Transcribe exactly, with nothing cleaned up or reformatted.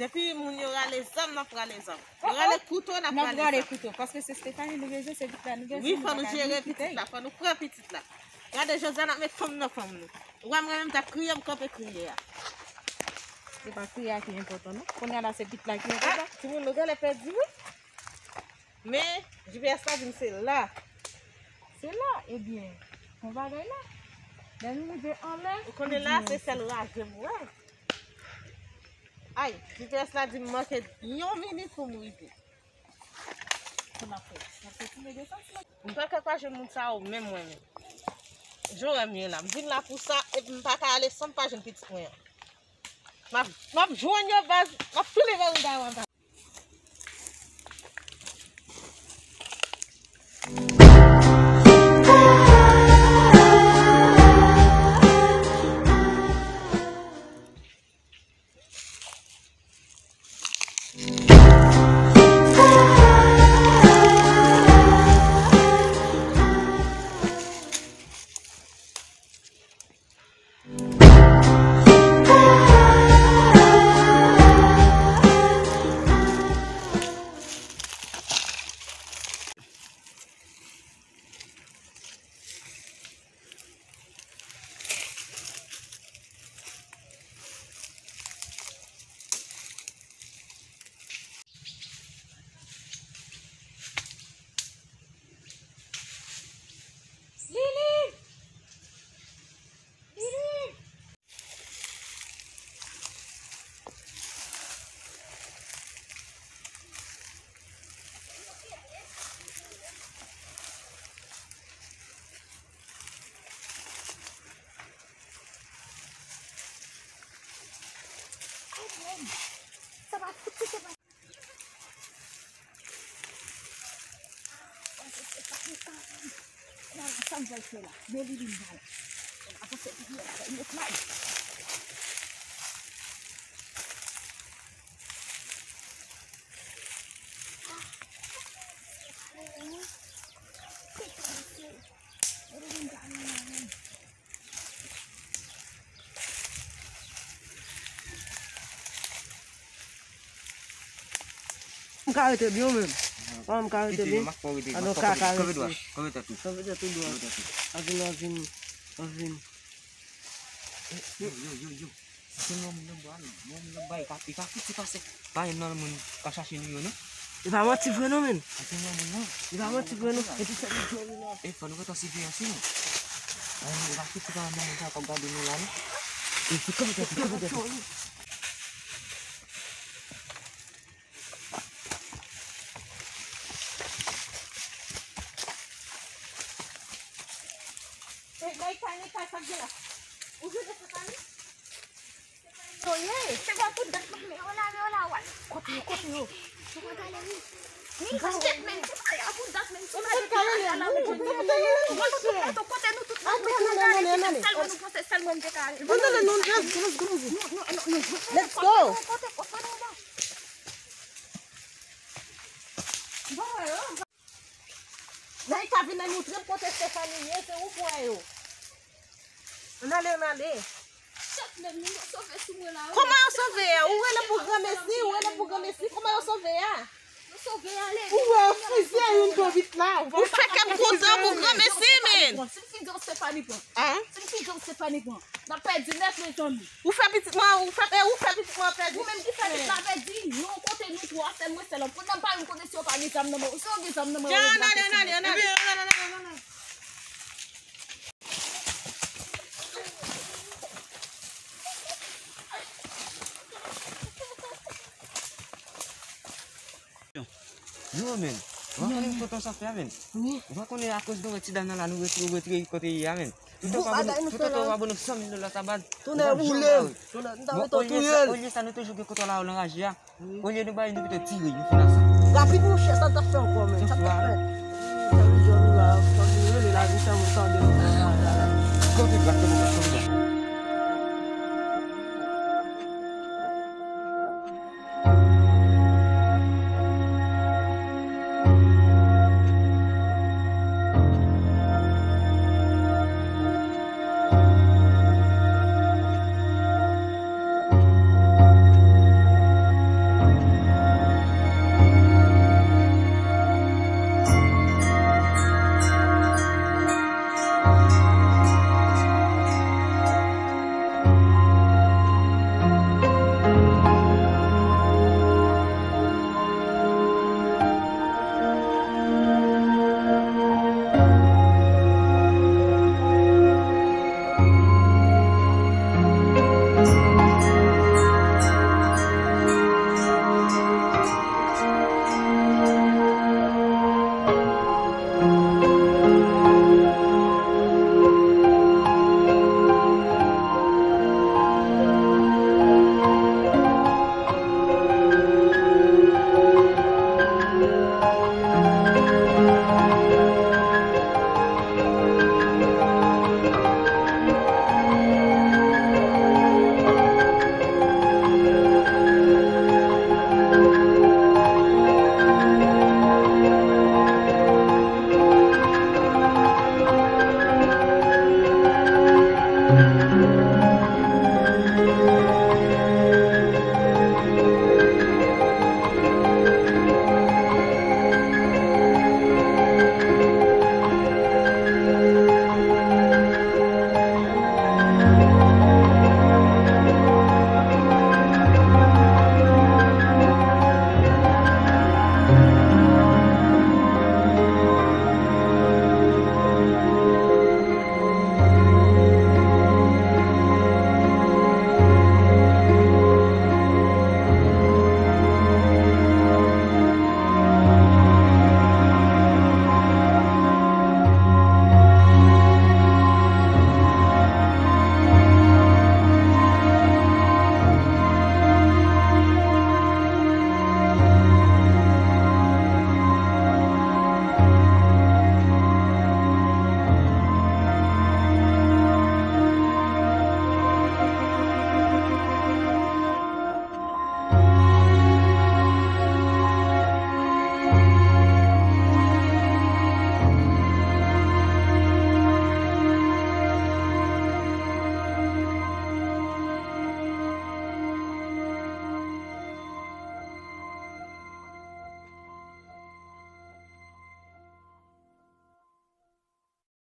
Depi moun yo rale zam, n ap rale zam. Yo rale kouto, n ap rale zam. N ap rale kouto, paske se Stephanie nou bezwen, se pitit la nou bezwen. Wi, fò nou jere pitit la, fò nou pran pitit la. Gade, Josiane ap met fanm nan fanm nou. Ou wè mwen menm t ap kriye, m kanpe kriye a. Se pa kriye a ki enpòtan, non. Kounye a la, se pitit la ki enpòtan. Ah, timoun, nou genlè pèdi, wi. Men, G P S la di m se la. Se la, ebyen, yon bagay la. Lè nou rive anlè, ou konnen la, se sèl raje m wè. Ay, G P S la di m manke yon minit pou m rive. Sa n ap fè? N ap fè ti negosasyon. M pa ka pa jwenn moun sa yo menm mwen menm. Jan w wè m ye la, m vin la pou sa, epi m pa ka ale san m pa jwenn pitit mwen an. M ap, m ap jwenn yo baz, m ap tounen bò rive a. Lili! Lili! Sa pa fouti, se pa. Sa m pral fè la? Men li vin ba la. Avanse, li met may. M ka rete byen menm. Kòman m ka rete byen? Anon ka ka rete. Kanpe tèt ou. Kanpe tèt ou dwat. Avin, avin, avin. Yo, yo, yo, yo. Anpil moun nan bwa, men moun nan bwa, li pa, li pa fouti pase. Pa yon nan moun ka chache nou yo, non. Li pa manti vre, non, men. Anpil nan moun nan. Li pa manti vre, non. Epi se li jwenn li la. E fò nou ret an siveyans, non. Li pa fouti pa yon nan moun sa k ap gade nou la, non. E se kanpe tèt, kanpe tèt. Hey, Mike, pa nan kay sa k gen la. Ou jwenn Estefani? Yo ye, se pa pou dat mwen, men hola, men hola, wè. Kote yo, kote yo? Yo pa gade, wi. Ni statement, se pa yo pou dat, men se pa yo pou dat la, men kote nou tout la, nou gade, sèl mwen nou panse, sèl mwen m te ka. Let's go. Kote, kote, kote nou la? Naïka vin nan moutre m kote Stephanie ye, se ou k wè yo. Ann ale, ann ale. Kòman yo sove a? Ou rele pou granmesi, ou rele pou granmesi. Kòman yo sove a? Ou wè yo fizye youn twò vit la. Ou fè kè m kontan pou granmesi, men. Si m fizye w, Stephanie pran. Si m fizye w, Stephanie pran. N ap pèdi nèt, mezanmi. Ou fè pitit mwen, ou fè, eh, ou fè pitit mwen pèdi. Ou menm ki fè pitit la pèdi, non, kote nou twa, sèl mwen, sèl lòm. Kounye a m pa menm konnen si yo pa gen zam nan men yo. Si yo gen zam nan men yo, yo pa fè anyen. Yo, men. Ou pa konnen kote w sot fè a, men. Wi. Ou pa konnen akoz nou wè ti dam nan la, nou retire, retire kote li a, men. Toutan w pa ban nou, toutan w pa ban nou san mil dola sa baz. Tounen boule. Tounen, m ta mete w touye l. Olye sa, nou toujou gen kote w la, w anraje a. Olye nou ba li, nou pito tire, nou fin ansanm. Rapid, monchè, sa l t ap fè ankò, men. Sa l t ap fè. Sa vle di nou la, fòk nou rele lavi, fè moun tande nou. Kote, kote, kote, kote.